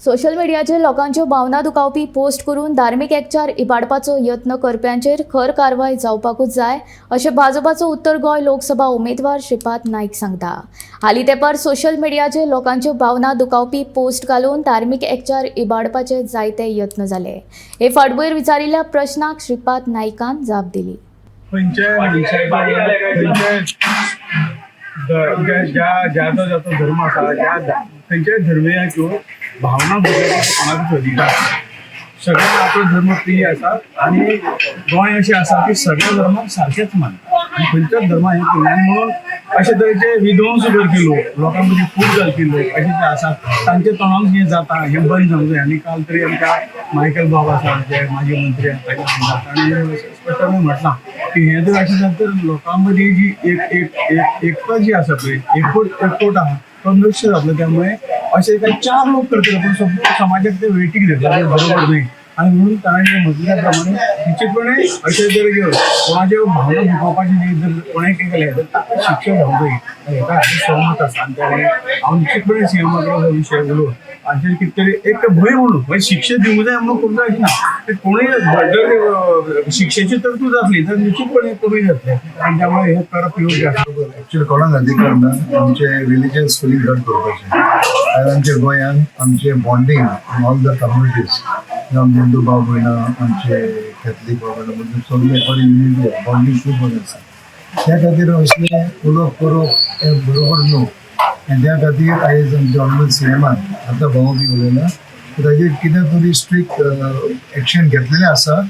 Social मिडियाचेर लोकांच्यो भावना दुखावपी पोस्ट करून धार्मीक एकचार इबाडपाचो यत्न करप्यांचेर खर कारवाय जावपाकूच जाय, अशें भाजपाचो उत्तर गोंय लोकसभा उमेदवार श्रीपाद नायक सांगता. हालीं तेंपार सोशल मिडियाचेर लोकांच्यो भावना दुखावपी पोस्ट घालून धार्मीक एकचार इबाडपाचे जायते यत्न जाले. हे फाटभुंयेर विचारिल्ल्या प्रश्नाक श्रीपाद नायकान जाप दिली. खंयच्याय मनशाचे, खंयच्याय ज्या ज्याचो जाचो धर्म आसा, ज्या खंयच्याय धर्मियाच्यो भावना दुखोवपाचो कोणाकूच अधिकार ना. सगळ्यांक आपलो धर्म प्रिय आसा आनी गोंय अशें आसा की सगळे धर्माक सारकेच मानता आनी खंयच्याच धर्मा हें करिना. आनी म्हणून अशे तरेचे विध्वंस करपी लोक, लोकां मदीं फूट घालपी लोक अशे जे आसात, तांच्या तोंडान हें जाता, हें बंद जावंक जाय. आनी काल तरी आमच्या मायकल बाब आसा, जे माजी मंत्री आसा, तांणी स्पश्टपणे म्हटलां की हें जर अशें जालें तर लोकां मदीं जी एक एक एक एकता जी आसा पळय, एकवट एकवट आहा, तो नश्ट जातलो. त्यामुळे अशे काही चार लोक करतले, पण संपूर्ण समाजाक ते वेठीक धरतले, बरोबर न्ही. आनी म्हणून ताणें म्हटल्या प्रमाणे निश्चितपणे अशें जर कोणाच्यो भावना दुखोवपाची जी जर कोणें केलें तर ताका शिक्षा जावंक जाय, हेका हांव सहमत आसा. आनी त्यामुळे हांव निश्चितपणे सीएमा कडेन हो विशय उलोवन हाचेर कितें तरी एक भंय म्हणून, म्हणजे शिक्षा दिवंक जाय म्हणून करूंक जाय अशें ना, ते कोणूय जर शिक्षेची तरतूद जातली तर निश्चितपणे कमी जातलें आनी त्यामुळे हें करप योग्य आसा. ॲक्च्युली कोणाक अधिकार ना आमचे रिलिजियस फिलींग हर्ट करपाचें. आनी आमच्या गोंयांत आमचे बॉन्डींग ऑल the communities, आमचे हिंदू भाव भयणां, आमचे कॅथलीक भाव भयणां मदीं सगळे बरी युनिटी, बॉन्डींग खूब बरें आसा. त्या खातीर असलें उलोवप करप हें बरोबर न्हू. आनी त्या खातीर आयज आमच्या ऑनरेबल सीएमान आतां भाव बी उलयला, ताजेर कितें तरी स्ट्रिक्ट एक्शन घेतलेलें आसा.